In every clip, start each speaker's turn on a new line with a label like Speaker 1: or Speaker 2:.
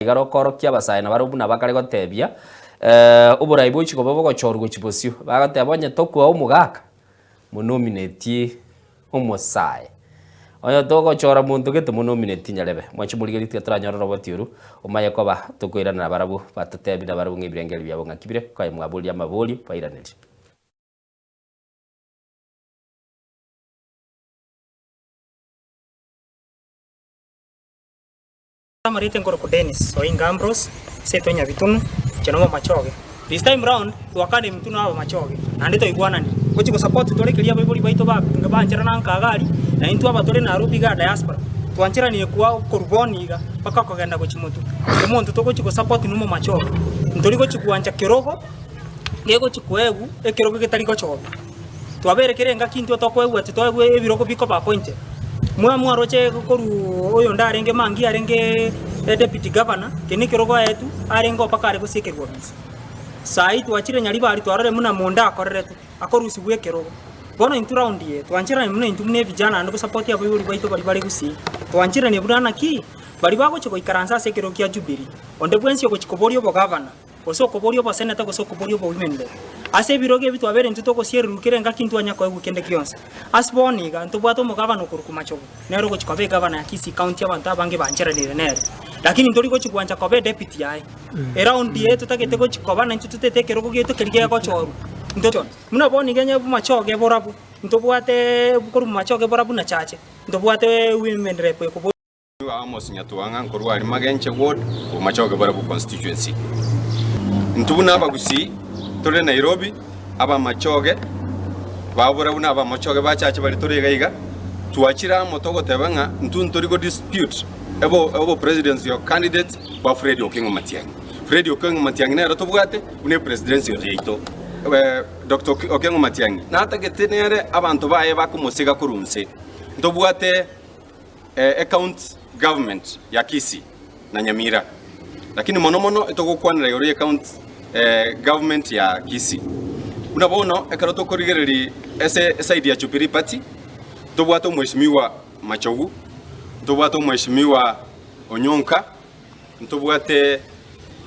Speaker 1: Iga rokoorokia abasae nabarabwo buna bakare gotebia oborai bochia koba bogochorwa gochia bosio. Bagoteba onye tokoa omogaka, monomineti omosae. Onye togochora monto gete monomineti nyarebe. Mwanche morigererie tiga toranyore oroboti oru, omanye koba tokoirana nabarabwo batotebie nabarabwo ng'a ebirengererio biabo ng'aki bire, koye mwaboria amaborio bairanerie.
Speaker 2: Amarieta nkorokwa Dennis Oinga Ambrose, seito Nyabitunu, inche nomomachoge. This time round twakana emitunu abamachoge naende twaigwanani gochi go support tore keria abaibori baito ba bancherana nka iga aria na intwe aba tore Nairobi igaa diaspora twancheranire kwa korwa bono iga mpaka kogenda gochi motwe. Omonto togochi go support nomomachoge ntori gochi gwancha kerogo gegochi koegwa ekerogo getari gochorwa. Twabeire kera engaki intwe tokoegwa titoegwe ebirogo bikoba appointed. Mwa mwaroche korwa oyonde arenge Mangi arenge deputy governor, eke nekerogo aetwe arenge oo mpaka are gosiekerwa ofisi. Sai twachire Nyaribari twarorire buna monde akoreretwe, akorusigwa ekerogo. Bono intwe round eye twancherane buna intwe buna evijana naende gosupport abaibori baito baria bare gusii. Twancheranie buna naki, baria bagochia goikaransa ase ekerogo kia Jubilee, onde bwensi ogochia koboria obogavana, gose okoboria oboseneta gose okoboria obowomen rep. Ase ebirogo ebi twabeire intwe togosiererwa kera engaki ntwanya koegwa kende gionsi. Ase bono iga, ntobwate omogavana okorokwa Machogu, nere ogochia koba egavana ya Kisii County abanto abange bancheranire nere. Lakini ntori gochia gwancha koba edepute yaye. Eround eye totagete gochia koba naintwe totete ekerogo giaito keria gegochorwa. Nto buna bono iga onye Machoge borabwo, ntobwate korwa Machoge borabwo na Chache, ntobwate women rep ekobo.
Speaker 3: Amos Nyatwang'a nkorwa aria Magenche Ward, Bomachoge Borabu Constituency. Intwe buna abagusii tore Nairobi, abamachoge ba Borabu na abamachoge ba Chache baria tore iga iga, twachire amo togoteba ng'a intwe ntori go dispute ebo obo presidency candidate bwa Fred Okengo Matiang'i. Fred Okengo Matiang'i nere tobwate buna epresidency yaito. Doctor Okengo Matiang'i natagete nere abanto baye bakomosega korwa inse. Ntobwate Ecounty government ya Kisii na Nyamira, lakini mono mono etogokwanera igoro ye county government ya Kisii. Buna bono ekero tokorigereria ase eside ya Jubilee Party ntobwate omweshimiwa Machogu, ntobwate omweshimiwa Onyonka, ntobwate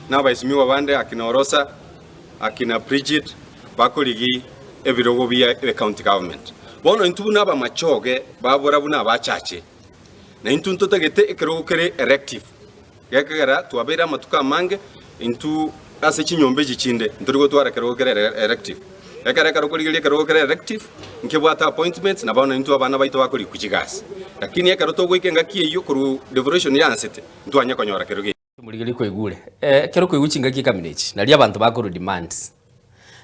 Speaker 3: na abaeshimiwa bande akina Orosa, akina Bridget bakorigi ebirogo bia ecounty government. Bono intwe buna abamachoge babora buna abachache, na intwe ntotagete ekerogo kere elective, gekogera twabeire amatuko amange intwe ase chinyomba echi chinde ntori gotwara ekerogo kere elective. Ekero ekero okorigereria ekerogo kere elective, nkebwate appointments na bono intwe abana baito bakorikwa chigasi. Lakini ekero togoika engaki eyio korwa devolution yansete, ntwanye konyora kerogo.
Speaker 1: Morigererie kwaigure. Ekero kwaigwa chingaki ekamina echi, nario abanto bakorwa demands.